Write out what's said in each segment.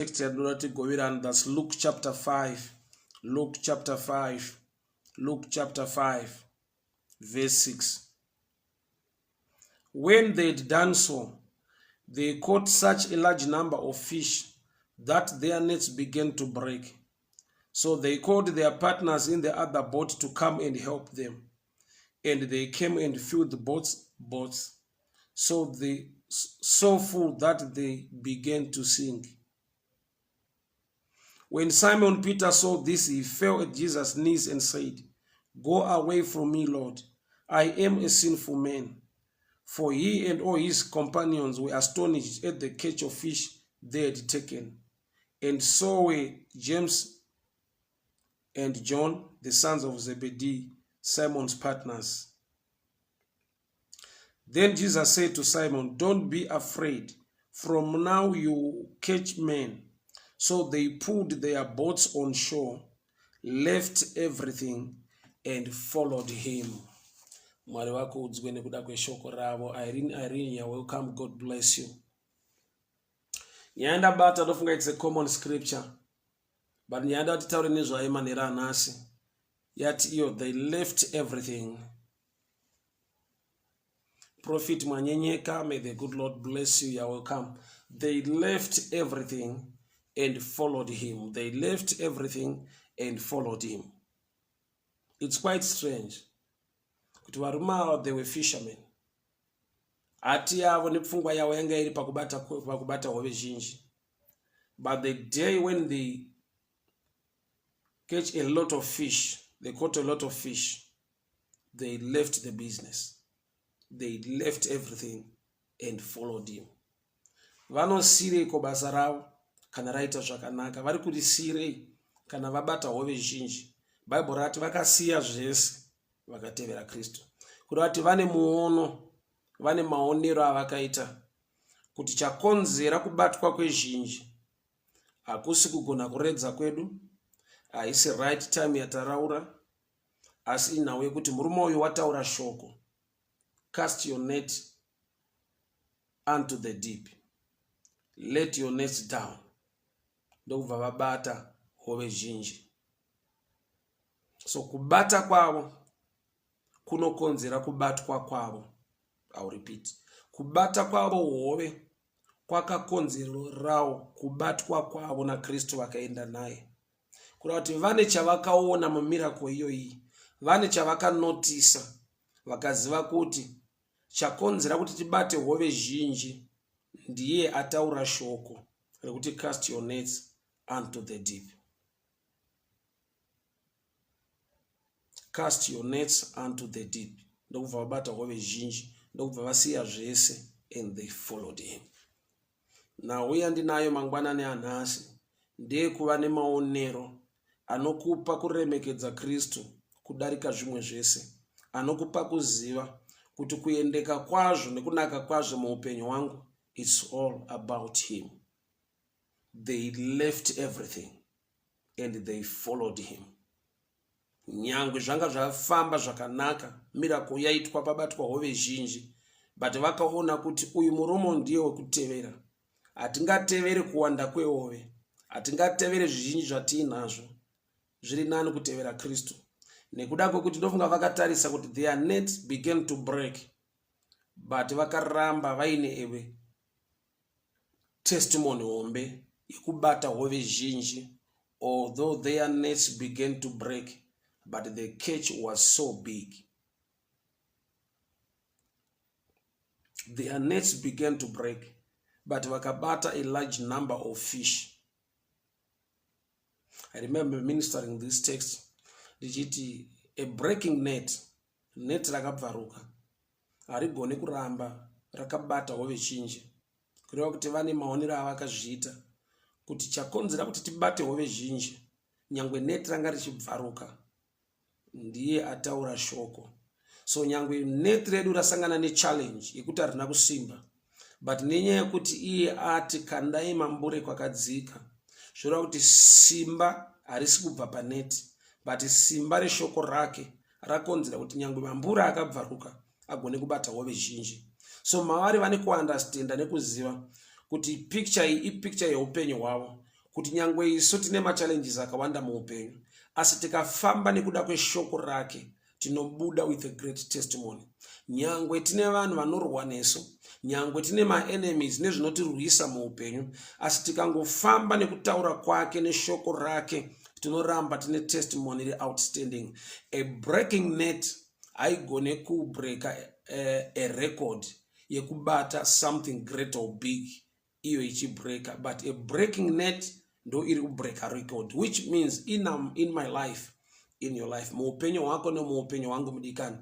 Text yatinoda tigoverana, that's Luke chapter 5, Luke chapter 5, Luke chapter 5 verse 6. When they had done so, they caught such a large number of fish that their nets began to break. So they called their partners in the other boat to come and help them. And they came and filled the boats so full that they began to sink. When Simon Peter saw this, he fell at Jesus' knees and said, "Go away from me, Lord. I am a sinful man." For he and all his companions were astonished at the catch of fish they had taken. And so were James and John, the sons of Zebedee, Simon's partners. Then Jesus said to Simon, "Don't be afraid. From now you catch men." So they pulled their boats on shore, left everything, and followed him. Mwari vakudzwe nekuda kweshoko ravo. Irene, Irene, you're welcome. God bless you. Nyaya ndabata, ndofunga it's a common scripture, but nyaya nda titaure nezvayo manhero anhasi yati iyo, "They left everything." Prophet Mwanyenyeka, may the good Lord bless you. You're welcome. They left everything and followed him. They left everything and followed him. It's quite strange kuti varume ava, they were fishermen. Hati yavo nepfungwa yavo yanga iri pakubata hove zhinji, but the day when they catch a lot of fish, they caught a lot of fish, they left the business, they left everything and followed him. Vanosiyireko basa ravo kana raita zvakanaka? Vari kurisiyirei kana vabata hove zhinji? Bhaibheri rati vakasiya zvese vakatevera Kristu, kureva kuti vane muono, vane maonero avakaita kuti chakonzera kubatwa kwezhinji hakusi kugona kuredza kwedu, haisi right time yataraura, asi inhau yekuti murume uyu wataura shoko, "Cast your net unto the deep, let your nets down," ndokubva vabata hove zhinji. So kubata kwavo kunokonzera kubatwa kwavo. I'll repeat, kubata kwavo hove kwakakonzerawo kubatwa kwavo naKristu vakaenda naye, kureva kuti vane chavakaona mumiracle iyoyi, vane chavakanotisa, vakaziva kuti chakonzera kuti tibate hove zhinji ndiye ataura shoko rekuti, "Cast your nets unto the deep, cast your nets unto the deep," ndokubva vabata hove zhinji, ndokubva vasiya zvese and they followed him. Nhau yandinayo mangwanani anhasi ndeyekuva nemaonero anokupa kuremekedza Kristu kudarika zvimwe zvese, anokupa kuziva kuti kuendeka kwazvo nekunaka kwazvo muupenyu hwangu, it's all about him. They left everything and they followed him. Nyangwe zvanga zvafamba zvakanaka, miracle yaitwa, pabatwa hove zhinji, but vakaona kuti uyu murume ndiye wekutevera. Hatingateveri kuwanda kwehove, hatingateveri zvizhinji zvatiinazvo, zviri nani kutevera Kristu, nekuda kwekuti ndofunga vakatarisa kuti their net began to break, but vakaramba vaine ewe testimony hombe yekubata hove zhinji. Although their nets began to break, but the catch was so big. Their nets began to break, but vakabata a large number of fish. I remember ministering this text ndichiti a breaking net, net rakabvaruka harigoni kuramba rakabata hove zhinji, kureva kuti vane maonero avakazviita kuti chakonzera kuti tibate hove zhinji nyangwe net ranga richibvaruka ndiye ataura shoko. So nyangwe net redu rasangana nechallenge yekuti harina kusimba, but nenyaya yekuti iye ati kandai mambure kwakadzika, zvoreva kuti simba harisi kubva paneti, but simba reshoko rake rakonzera kuti nyangwe mambure akabvaruka agone kubata hove zhinji. So mavari vane kuunderstanda nekuziva kuti picture iyi ipicture yeupenyu hwavo. Kuti nyangwe isu tine machallenges akawanda muupenyu, asi tikafamba nekuda kweshoko rake, tinobuda with a great testimony. Nyangwe tine vanhu vanorwa nesu, nyangwe tine maenemies nezvinotirwisa muupenyu, asi tikangofamba nekutaura kwake neshoko rake, tinoramba tine testimony reoutstanding. A breaking net haigone kubreaka a record yekubata something great or big iyo ichibreaka, but a breaking net ndo iri kubreaka record, which means in my life, in your life, muupenyu hwako nemuupenyu hwangu mudikani,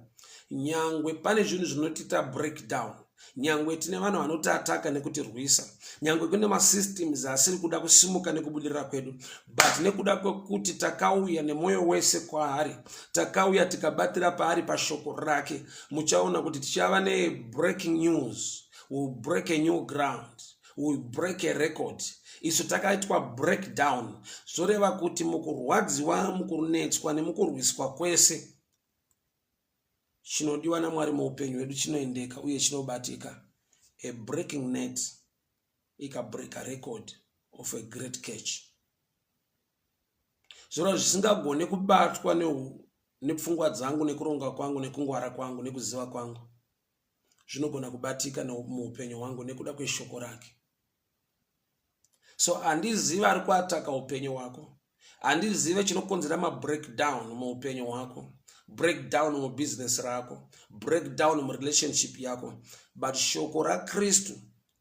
nyangwe pane zvinhu zvinotiita breakdown, nyangwe tine vanhu vanotiataka nekutirwisa, nyangwe kune masystems asiri kuda kusimuka nekubudirira kwedu, but nekuda kwekuti takauya nemwoyo wese kwaari, takauya tikabatira paari pashoko rake, muchaona kuti tichava nebreaking news. Will break a new ground, will break a record. Isu takaitwa breakdown, zvoreva kuti mukurwadziwa, mukunetswa nemukurwiswa kwese, chinodiwa naMwari muupenyu hwedu chinoendeka uye chinobatika. A breaking net ikabreaka record of a great catch, zvoreva zvisingagone kubatwa nepfungwa dzangu, nekuronga kwangu, nekungwara kwangu, nekuziva kwangu, zvinogona kubatika muupenyu hwangu nekuda kweshoko rake. So handizivi ari kuataka upenyu hwako, handizive chinokonzera mabreakdown muupenyu hwako, breakdown mubhizinesi rako, breakdown murelationship yako, but shoko raKristu,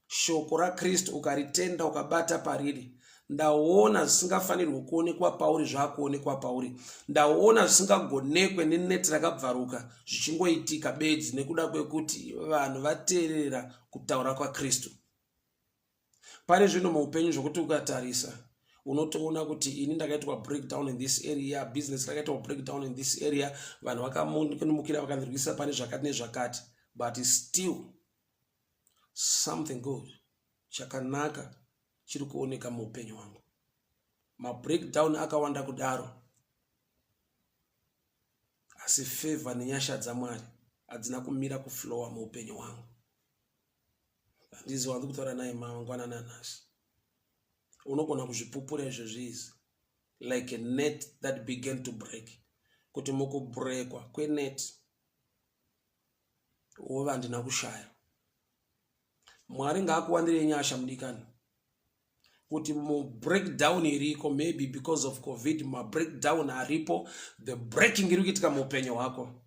shoko raKristu ukaritenda, ukabata pariri, ndaona zvisingafanirwi kuonekwa pauri zvakuonekwa pauri, ndaona zvisingagonekwe neneti rakabvaruka zvichingoitika bedzi nekuda kwekuti vanhu vateerera kutaura kwaKristu. Pane zvinhu muupenyu zvokuti ukatarisa unotoona kuti ini ndakaitwa breakdown in this area, business rakaitwa breakdown in this area, vanhu vakamukira vakandirwisa pane zvakati nezvakati, but still something good, chakanaka chiri kuoneka muupenyu hwangu. Mabreakdown akawanda kudaro, asi favor nenyasha dzaMwari hadzina kumira kuflowa muupenyu hwangu. Handizi wandiri kutaura naye mangwanani anhasi. Unogona kuzvipupura izvezvi izvi like a net that began to break, kuti mukubrekwa kwenet wova handina kushaya. Mwari ngaakuwandirei nyasha mudikani, kuti mubreakdown iriko, maybe because of COVID, mabreakdown aripo, the breaking iri kuitika muupenyu hwako,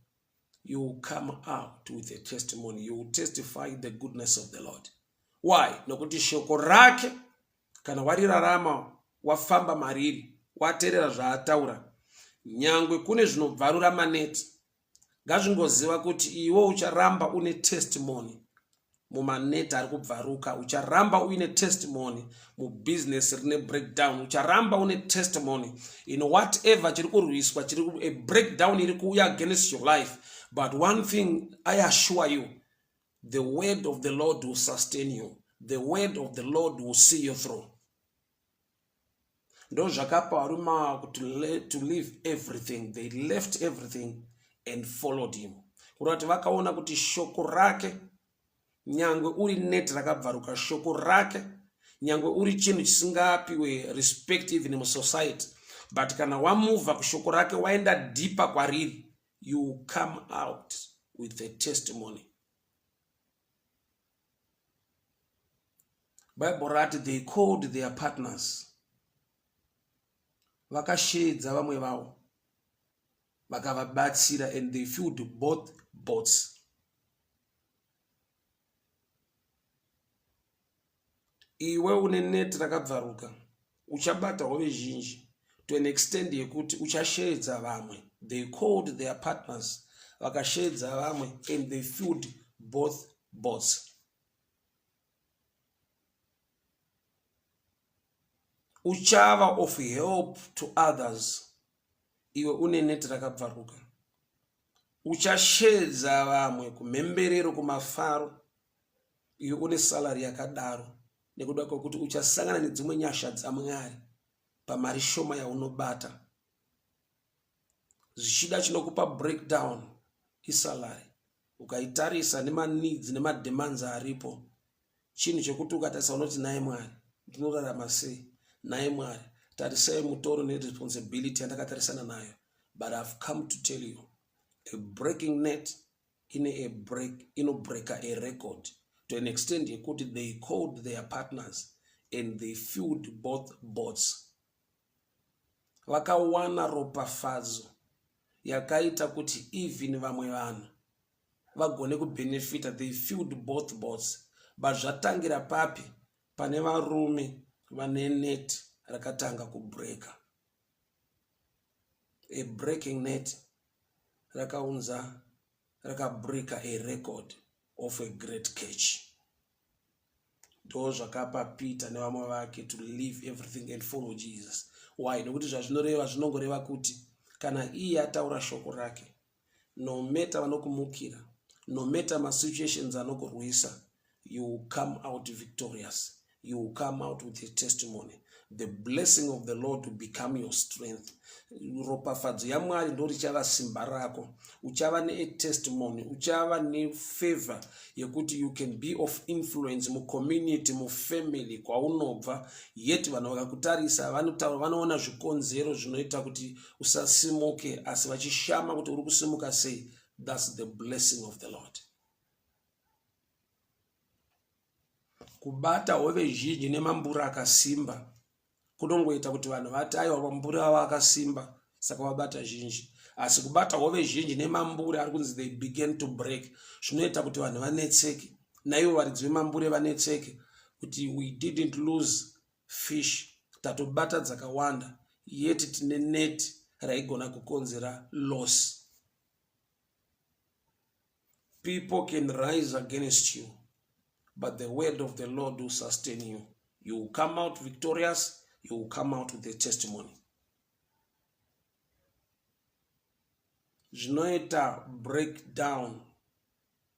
you will come out with a testimony. You will testify the goodness of the Lord. Why? Nokuti shoko rake kana warirarama, wafamba mariri, wateerera zvaataura, nyangwe kune zvinobvarura maneti, ngazvingoziva kuti iwe ucharamba une testimony mumaneti ari kubvaruka, ucharamba uine testimony mubhizinesi rine breakdown, ucharamba une testimony in whatever chiri kurwiswa, chiri a breakdown iri kuuya against your life. But one thing I assure you, the word of the Lord will sustain you, the word of the Lord will see you through. Ndo zvakapa varume ava kuti to leave everything. They left everything and followed him, kureva kuti vakaona kuti shoko rake, nyangwe uri net rakabvaruka, shoko rake, nyangwe uri chinhu chisingapiwe respect even musociety, but kana wamuvha kushoko rake, waenda deeper kwariri, you come out with a testimony. Bible rati they called their partners, vakasheedza vamwe vavo, vakavabatsira, and they filled both boats. Iwe une net rakabvaruka, uchabata hove zhinji to an extent yekuti uchasheedza vamwe. They called their partners, vakasheedza vamwe, and they filled both boats. Uchava of help to others. Iwe une neti rakabvaruka, uchasheedza vamwe kumhemberero, kumafaro, iwe une salary yakadaro, nekuda kwekuti uchasangana nedzimwe nyasha dzaMwari pamari shoma yaunobata. Zvichida chinokupa breakdown isalary. Ukaitarisa nemaneeds nemademands aripo, chinhu chekuti ukatarisa unoti, "Naye Mwari, ndinorarama sei?" Nhai Mwari, tarisai mutoro neresponsibility yandakatarisana nayo. But I've come to tell you, a breaking net ine a break, inobreaka a record to an extent yekuti they called their partners and they filled both boats. Vakawana ropafadzo yakaita kuti even vamwe vanhu vagone kubenefita. They filled both boats. But zvatangira papi? Pane varume vane net rakatanga kubreaka. A breaking net rakaunza, rakabreaka a record of a great catch. Ndo zvakapa Peter nevamwe vake to leave everything and follow Jesus. Why? Nekuti zvazvinoreva, zvinongoreva kuti kana iye ataura shoko rake, no matter vanokumukira, no matter masituations anokurwisa, you will come out victorious. You will come out with a testimony. The blessing of the Lord will become your strength. Ropafadzo yaMwari ndo richava simba rako. Uchava neatestimony, uchava nefavor yekuti you can be of influence mucommunity, mufamily kwaunobva. Yet vanhu vakakutarisa vanotaura, vanoona zvikonzero zvinoita kuti usasimuke, asi vachishama kuti uri kusimuka sei. That's the blessing of the Lord. Kubata hove zhinji nemambure akasimba kunongoita kuti vanhu vati aiwa, mambure avo akasimba saka vabata zhinji. Asi kubata hove zhinji nemambure ari kunzi they began to break zvinoita kuti vanhu vanetseke, naivo varidzi vemambure vanetseke kuti we didn't lose fish, tatobata dzakawanda, yet tine net raigona kukonzera loss. People can rise against you, but the word of the Lord will sustain you. You will come out victorious. You will come out with a testimony. Zvinoita breakdown,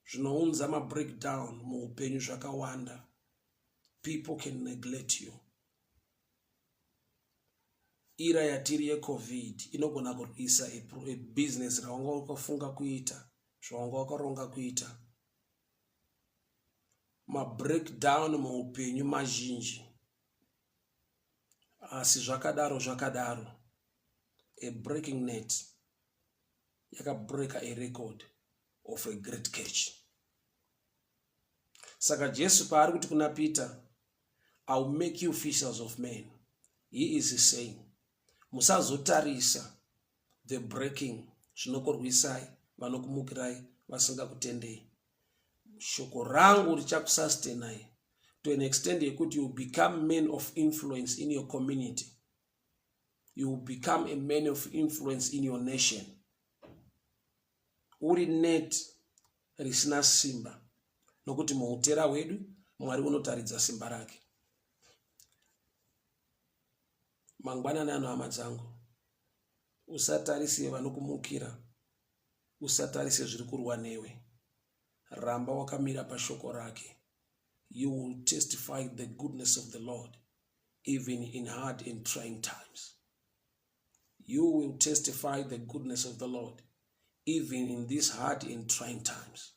zvinounza mabreakdown muupenyu zvakawanda. People can neglect you. Era yatiri yeCovid inogona kurwisa business rawanga wakafunga kuita, zvawanga wakaronga kuita. Mabreakdown muupenyu mazhinji, asi zvakadaro zvakadaro, a breaking net yakabreaka a record of a great catch. Saka Jesu paari kuti kuna Peter, I will make you fishers of men, he is saying musazotarisa the breaking zvinokurwisai, vanokumukirai, vasingakutendei. Shoko rangu richakusustainai to an extent yekuti you become men of influence in your community. You will become a man of influence in your nation. Uri net risina simba, nokuti muutera hwedu Mwari unotaridza simba rake. Mangwanani ano, hama dzangu, usatarise vanokumukira, usatarise zviri kurwa newe. Ramba wakamira pashoko rake. You will testify the goodness of the Lord even in hard and trying times. You will testify the goodness of the Lord even in these hard and trying times.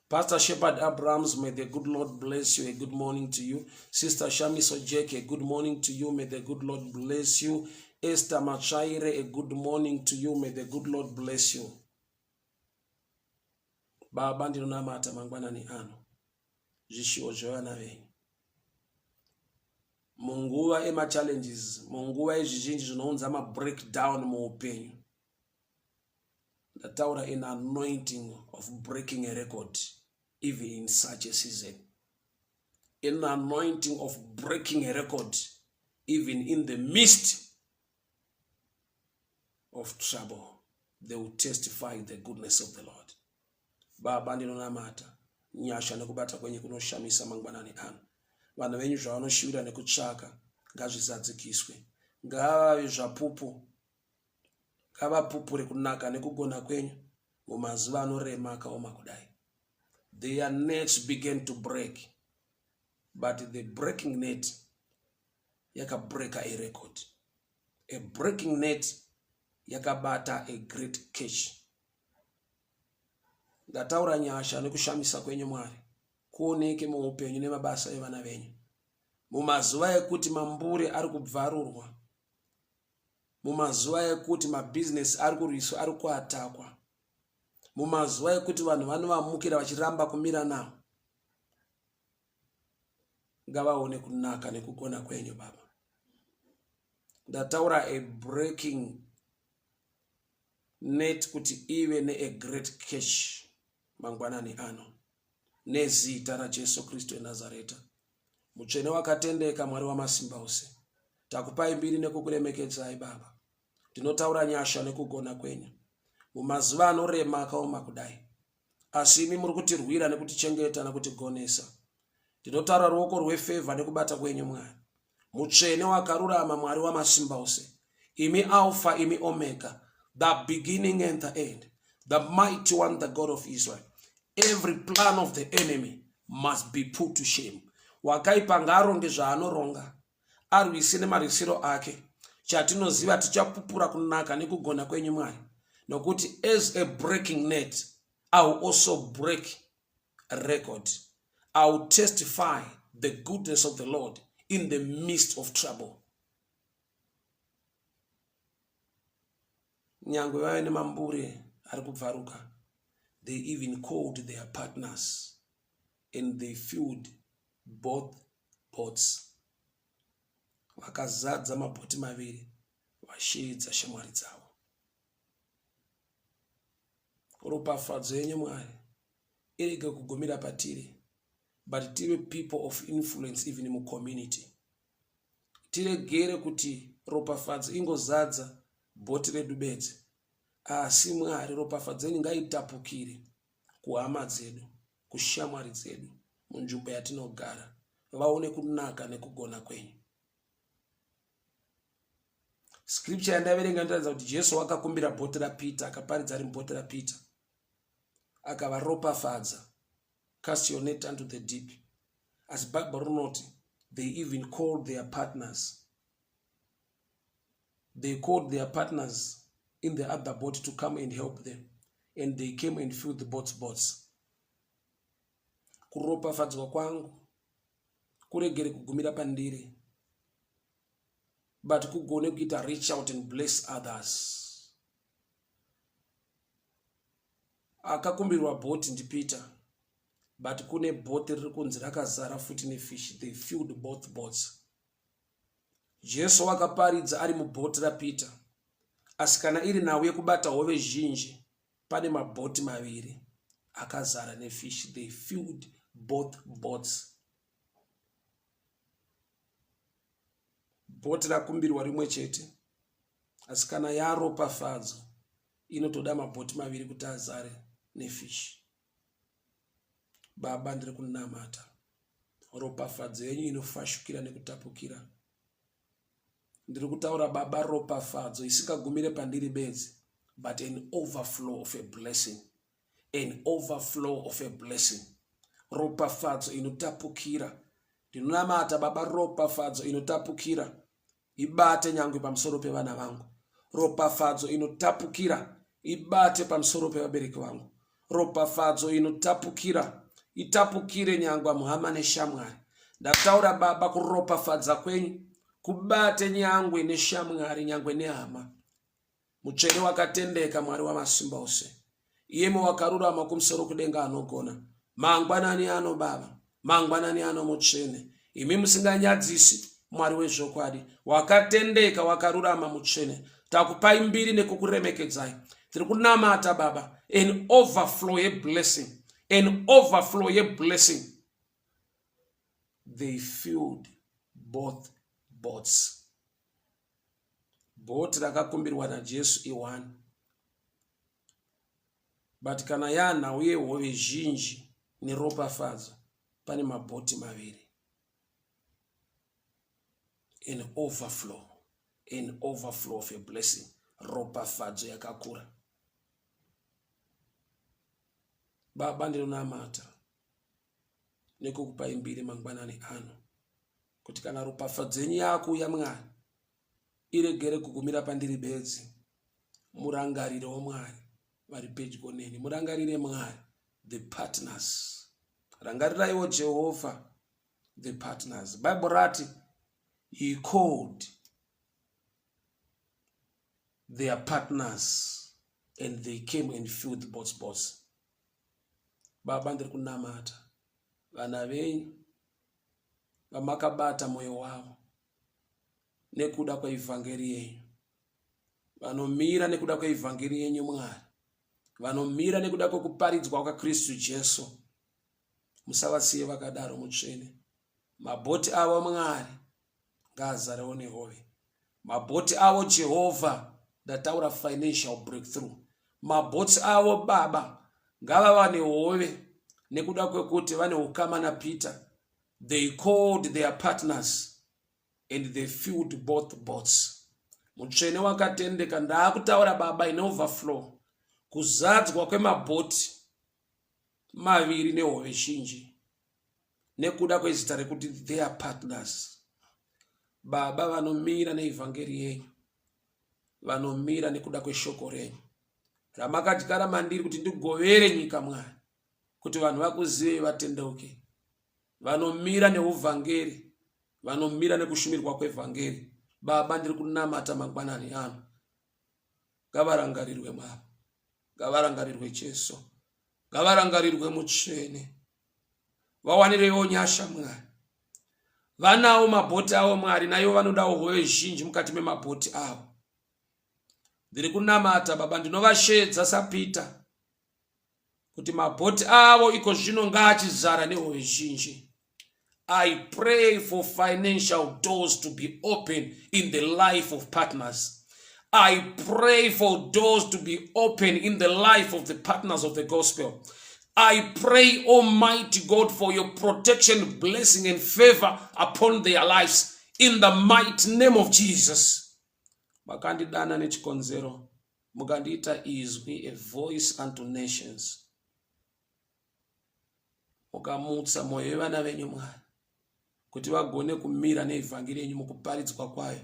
Pastor Shepherd Abrams, may the good Lord bless you. A good morning to you. Sister Shamiso Jack, a good morning to you. May the good Lord bless you. Esther Machaire, a good morning to you. May the good Lord bless you. Baba, ndinonamata mangwanani ano zvishuwo zvevana venyu munguva emachallenges, munguva yezvizhinji zvinounza mabreakdown muupenyu. Ndataura an anointing of breaking a record even in such a season, an anointing of breaking a record even in the midst of trouble. They will testify the goodness of the Lord. Baba, ndinonamata nyasha nekubata kwenyu kunoshamisa mangwanani ano. Vanhu venyu zvavanoshuvira nekutsvaka ngazvizadzikiswe. Ngavave zvapupu, ngavapupure kunaka nekugona kwenyu mumazuva anorema akaoma kudai. Their nets began to break, but the breaking net yakabreaka a record. A breaking net yakabata a great catch. Ndataura nyasha nekushamisa kwenyu, Mwari, kuoneke muupenyu nemabasa evana venyu. Mumazuva ekuti mambure ari kubvarurwa, mumazuva ekuti mabhizinesi ari kurwiswa, ari kuatakwa, mumazuva ekuti vanhu vanovamukira vachiramba kumira navo, ngavaone kunaka nekugona kwenyu baba. Ndataura a breaking net kuti ive nea great cash mangwanani ano nezita raJesu Kristu eNazareta. Mutsvene wakatendeka, Mwari wamasimba ose, takupai mbiri nekukuremekedzai Baba. Ndinotaura nyasha nekugona kwenyu mumazuva anorema akaoma kudai, asi imi muri kutirwira nekutichengeta nekutigonesa. Ndinotaura ruoko rwefevha nekubata kwenyu Mwari. Mutsvene wakarurama, Mwari wamasimba ose, imi Alpha, imi Omega, the beginning and the end, the mighty one, the God of Israel. Every plan of the enemy must be put to shame. Wakaipa ngaaronge zvaanoronga, arwise nemarwisiro ake. Chatinoziva tichapupura kunaka nekugona kwenyu Mwari, nokuti as a breaking net, I will also break record. I will testify the goodness of the Lord in the midst of trouble. Nyangwe vave nemambure ari kubvaruka, they even called their partners and they filled both boats. Vakazadza mabhoti maviri vasheedza shamwari dzavo. Ropafadzo yenyu Mwari irege kugumira patiri but tive people of influence even mucommunity. Tiregere kuti ropafadzo ingozadza bhoti redu bedzi asi Mwari ropafadzo yenyu ngaitapukire kuhama dzedu, kushamwari dzedu, munzvimbo yatinogara vaone kunaka nekugona kwenyu. Scripture yandaverenga inotaridza kuti Jesu akakumbira bhoti raPeter, akaparidza ari mubhoti raPeter, akavaropafadza, cast your net unto the deep. Asi Bible rinoti they even called their partners. They called their partners in the other boat to come and help them. And they came and filled the boats boats. Kuropafadzwa kwangu kuregere kugumira pandiri but kugone kuita reach out and bless others. Akakumbirwa bhoti ndiPeter but kune bhoti riri kunzi rakazara futi nefish. They filled both boats. Jesu wakaparidza ari mubhoti raPeter, asi kana iri nhau yekubata hove zhinji pane mabhoti maviri akazara nefish. They filled both boats. Bhoti rakumbirwa rimwe chete, asi kana yaropafadzo inotoda mabhoti maviri kuti azare nefish. Baba, ndiri kunamata ropafadzo yenyu inofashukira nekutapukira. Ndiri kutaura Baba ropafadzo isingagumire pandiri bedzi, but an overflow of a blessing, an overflow of a blessing. Ropafadzo inotapukira. Ndinonamata Baba ropafadzo inotapukira ibate nyangwe pamusoro pevana vangu. Ropafadzo inotapukira ibate pamusoro pevabereki vangu. Ropafadzo inotapukira itapukire nyangwa muhama neshamwari. Ndataura Baba kuropafadza kwenyu kubate nyangwe neshamwari nyangwe nehama. Mutsvene wakatendeka, Mwari wamasimba ose, iyemi wakarurama kumusoro kudenga anogona. Mangwanani ano Baba, mangwanani ano Mutsvene, imi musinganyadzisi, Mwari wezvokwadi, wakatendeka, wakarurama, Mutsvene, takupai mbiri nekukuremekedzai. Tiri kunamata Baba, an overflow yeblessing, an overflow yeblessing. They filled both boats. Bhoti rakakumbirwa naJesu i1 but kana yanhau yehove zhinji neropafadzo pane mabhoti maviri. An overflow, an overflow of a blessing. Ropafadzo yakakura. Baba, ndinonamata nekukupai mbiri mangwanani ano kuti kana ropafadzo yenyu yakuuya Mwari iregere kugumira pandiri bedzi. Murangarirewo Mwari vari pedyo neni, murangarire Mwari the partners. Rangariraiwo Jehovha the partners. Bible rati he called their partners and they came and filled both boats. Baba, ndiri kunamata vana venyu vamakabata mwoyo wavo nekuda kweivhangeri yenyu, vanomira nekuda kweivhangeri yenyu Mwari, vanomira nekuda kwekuparidzwa kwaKristu Jesu. Musavasiye vakadaro, mutsvene. Mabhoti avo Mwari ngaazarewo nehove. Mabhoti avo Jehovha, ndataura financial breakthrough. Mabhoti avo Baba ngavava nehove nekuda kwekuti vane ukama naPeter. They called their partners and they filled both boats. Mutsvene wakatendeka, ndaakutaura Baba in overflow, kuzadzwa kwemabhoti maviri nehove zhinji nekuda kwezita rekuti their partners. Baba, vanomira neivhangeri yenyu, vanomira nekuda kweshoko renyu ramakadyara mandiri kuti ndigovere nyika Mwari, kuti vanhu vakuzivei vatendeuke. Vanomira neuvhangeri, vanomira nekushumirwa kwevhangeri, Baba, ndiri kunamata mangwanani ano, ngavarangarirwe Mwari, ngavarangarirwe Jesu, ngavarangarirwe mutsvene, vawanireiwo nyasha Mwari. Vanawo mabhoti avo Mwari, naivo vanodawo hove zhinji mukati memabhoti avo. Ndiri kunamata Baba, ndinovashedza saPeter kuti mabhoti avo iko zvino ngaachizara nehove zhinji. I pray for financial doors to be open in the life of partners. I pray for doors to be open in the life of the partners of the gospel. I pray, Almighty God, for your protection, blessing, and favor upon their lives in the mighty name of Jesus. Makandidana nechikonzero, mukandiita izwi, a voice unto nations. Mukamutsa mwoyo yevana venyu Mwari kuti vagone kumira neivhangeri yenyu mukuparidzwa kwayo.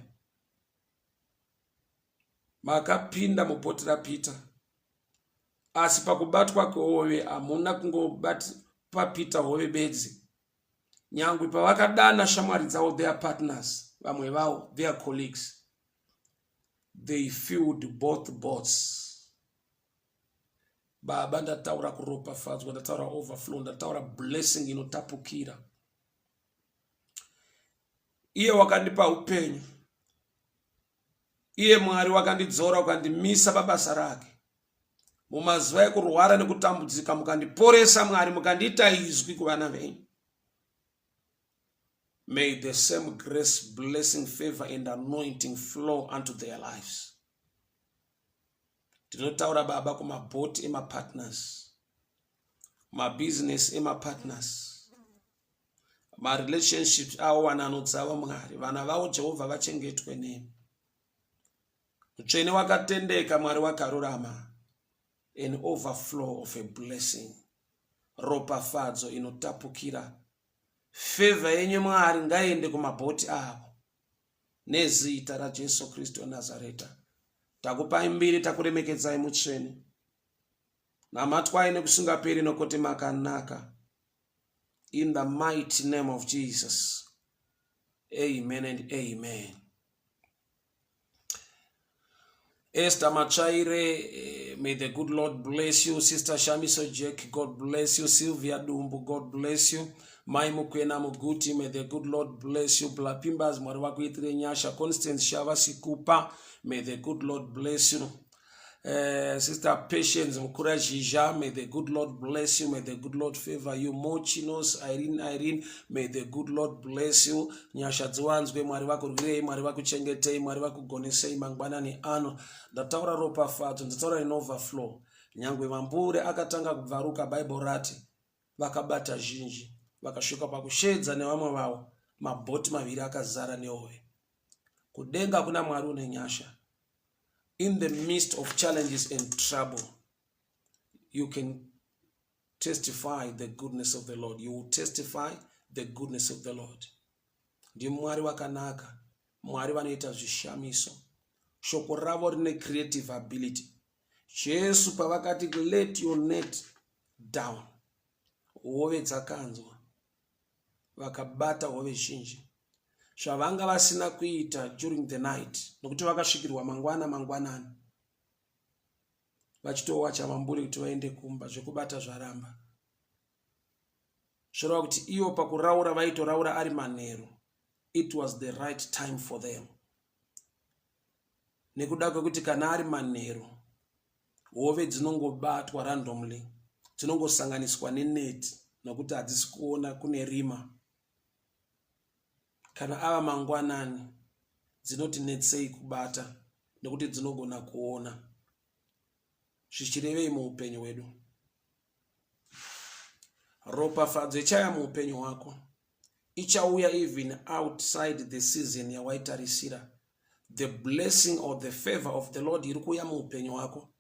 Makapinda mubhoti raPeter, asi pakubatwa kwehove hamuna kungobata Peter hove bedzi. Nyangwe pavakadana shamwari dzavo, their partners, vamwe vavo, their colleagues, they filled both boats. Baba, ndataura kuropafadzwa, ndataura overflow, ndataura blessing inotapukira. Iye wakandipa upenyu, iye Mwari wakandidzora, ukandimisa pabasa rake mumazuva ekurwara nekutambudzika, mukandiporesa Mwari, mukandiita izwi kuvana venyu. May the same grace, blessing, favor and anointing flow unto their lives. Ndinotaura Baba kumabhoti emapartners, mabhizinesi emapartners, marelationships avo, wanano dzavo Mwari, vana vavo Jehovha vachengetwe nemi. Mutsvene wakatendeka, Mwari wakarurama, an overflow of a blessing, ropafadzo inotapukira, favor yenyu Mwari ngaiende kumabhoti avo nezita raJesu Kristu weNazareta. Takupai mbiri, takuremekedzai mutsvene, namatwai nekusingaperi nokuti makanaka. In the mighty name of Jesus, amen and amen. Esther Machaire, may the good Lord bless you. Sister Shamiso Jack, God bless you. Sylvia Dumbu, God bless you. Mai Mukwena Muguti, may the good Lord bless you. Blapimbas, Mwari vakuitire nyasha. Constance Shava Sikupa, may the good Lord bless you. Sister Patience Mukura Jija, may the good Lord bless you. May the good Lord favor you. Mochinos, Irene, Irene, may the good Lord bless you. Nyasha dziwanzwe, Mwari vakurwirei, Mwari vakuchengetei, Mwari vakugonesei mangwanani ano. Ndataura ropafadzo, ndataura in overflow. Nyangwe mambure akatanga kubvaruka, Bible rati vakabata zhinji, vakasvika pakushedza nevamwe vavo, mabhoti maviri akazara nehove. Kudenga kuna Mwari une nyasha. In the midst of challenges and trouble, you can testify the goodness of the Lord. You will testify the goodness of the Lord. NdiMwari wakanaka, Mwari vanoita zvishamiso. Shoko ravo rine creative ability. Jesu pavakati, "Let your net down," hove dzakanzwa. Vakabata hove zhinji zvavanga vasina kuita during the night, nokuti vakasvikirwa mangwana mangwanani vachitowacha mambure kuti vaende kumba, zvekubata zvaramba. Zvoreva kuti ivo pakuraura vaitoraura ari manheru. It was the right time for them, nekuda kwekuti kana ari manheru hove dzinongobatwa randomly, dzinongosanganiswa neneti nokuti hadzisi kuona, kune rima. Kana ava mangwanani dzinoti netsei kubata nekuti dzinogona kuona. Zvichirevei muupenyu hwedu? Ropafadzo ichaya muupenyu hwako ichauya even outside the season yawaitarisira. The blessing or the favor of the Lord iri kuuya muupenyu hwako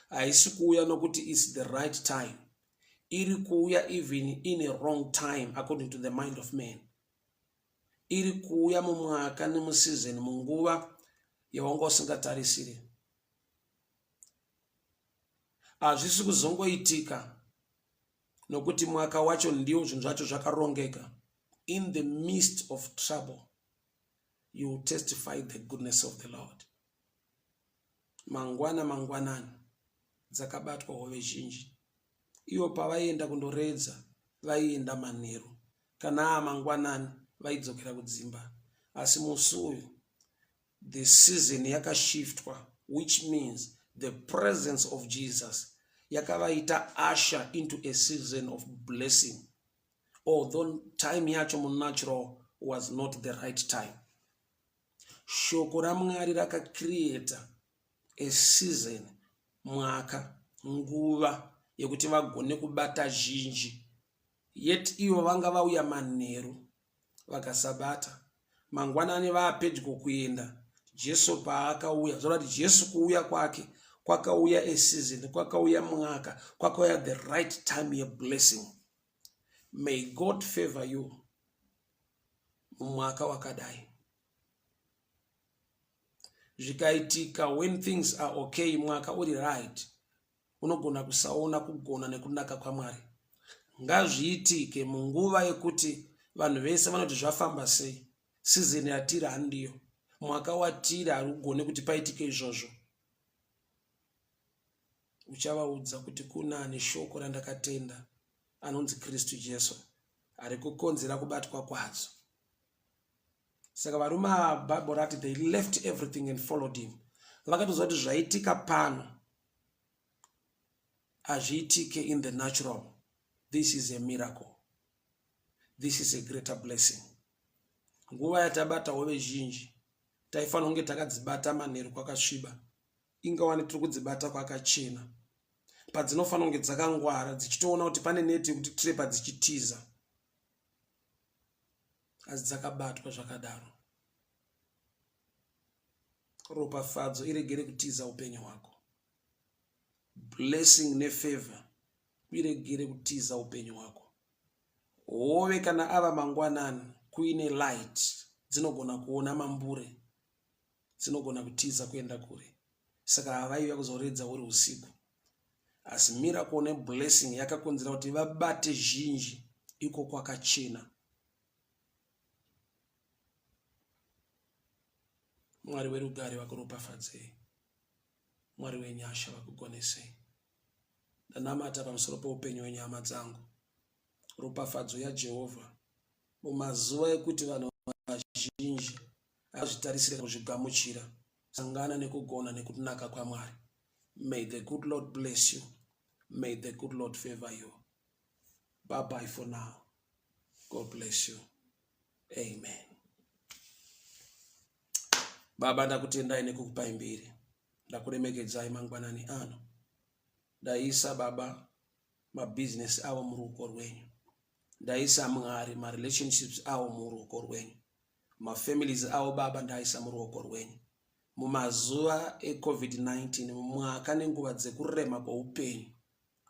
haisi kuuya nokuti is the right time. Iri kuuya even in a wrong time according to the mind of man. Iri kuuya mumwaka nemuseason, munguva yawanga usingatarisiri. Hazvisi kuzongoitika nokuti mwaka wacho ndiwo zvinhu zvacho zvakarongeka. In the midst of trouble you will testify the goodness of the Lord. Mangwana mangwanani dzakabatwa hove zhinji. Ivo pavaienda kundoredza vaienda manheru, kana aa mangwanani vaidzokera kudzimba. Asi musi uyu the season yakashiftwa, which means the presence of Jesus yakavaita usher into a season of blessing, although time yacho munatural was not the right time. Shoko raMwari rakacreata a season, mwaka, nguva yekuti vagone kubata zhinji, yet ivo vanga vauya manheru vakasabata. Mangwanani vaapedyo kuenda, Jesu paakauya, zvoreva kuti Jesu kuuya kwake kwakauya a season, kwakauya mwaka, kwakauya the right time yeblessing. May God favor you mumwaka wakadai. Zvikaitika when things are okay, mwaka uri right, unogona kusaona kugona nekunaka kwaMwari. Ngazviitike munguva yekuti vanhu vese vanoti zvafamba sei, season yatiri handiyo, mwaka watiri harugone kuti paitike izvozvo. Uchavaudza kuti kuna ane shoko randakatenda anonzi Kristu Jesu ari kukonzera kubatwa kwadzo. Saka varume ava, Bible rati they left everything and followed him. Vakatoziva kuti zvaitika pano hazviitike in the natural. This is a miracle, this is a greater blessing. Nguva yatabata hove zhinji taifanira kunge takadzibata manheru kwakasviba, ingawani tiri kudzibata kwakachena, padzinofanira kunge dzakangwara dzichitoona kuti pane neti yekuti trepa dzichitiza, asi dzakabatwa zvakadaro. Ropafadzo iregere kutiza upenyu hwako. Blessing nefavor iregere kutiza upenyu hwako. Hove kana ava mangwanani kuine light dzinogona kuona mambure, dzinogona kutiza kuenda kure. Saka havaiuya kuzoredza uri usiku, asi miracle neblessing yakakonzera kuti vabate zhinji iko kwakachena. Mwari werugare vakuropafadzei, Mwari wenyasha vakugonesei. Ndanamata pamusoro peupenyu hwenyama dzangu, ropafadzo yaJehovha mumazuva ekuti vanhu vazhinji azvitarisire kuzvigamuchira. Sangana nekugona nekunaka kwaMwari. May the good Lord bless you, may the good Lord favor you. Bye bye for now. God bless you. Amen. Baba, ndakutendai nekukupai mbiri, ndakuremekedzai mangwanani ano. Ndaisa, Baba, mabhizinesi avo muruoko rwenyu. Ndaisa, Mwari, marelationships avo muruoko rwenyu, mafamilies avo, Baba, ndaisa muruoko rwenyu. Mumazuva eCovid-19, mumwaka nenguva dzekurema kweupenyu,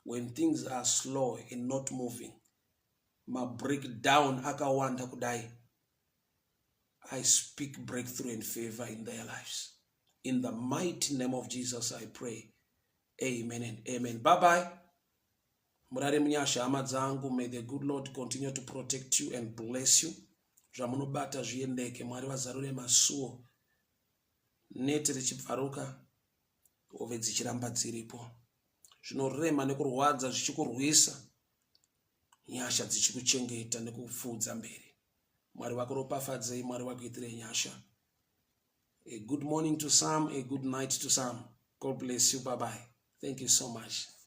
when things are slow and not moving, mabreakdown akawanda kudai, I speak breakthrough and favor in their lives. In the mighty name of Jesus I pray. Amen and amen. Bye bye. Murare munyasha, hama dzangu. May the good Lord continue to protect you and bless you. Zvamunobata zviendeke. Mwari vazarure masuo, neti richibvaruka, hove dzichiramba dziripo. Zvinorema nekurwadza zvichikurwisa, nyasha dzichikuchengeta nekupfuudza mberi. Mwari vakuropafadzei, Mwari vakuitirei nyasha. A good morning to some, a good night to some. God bless you. Bye bye. Thank you so much.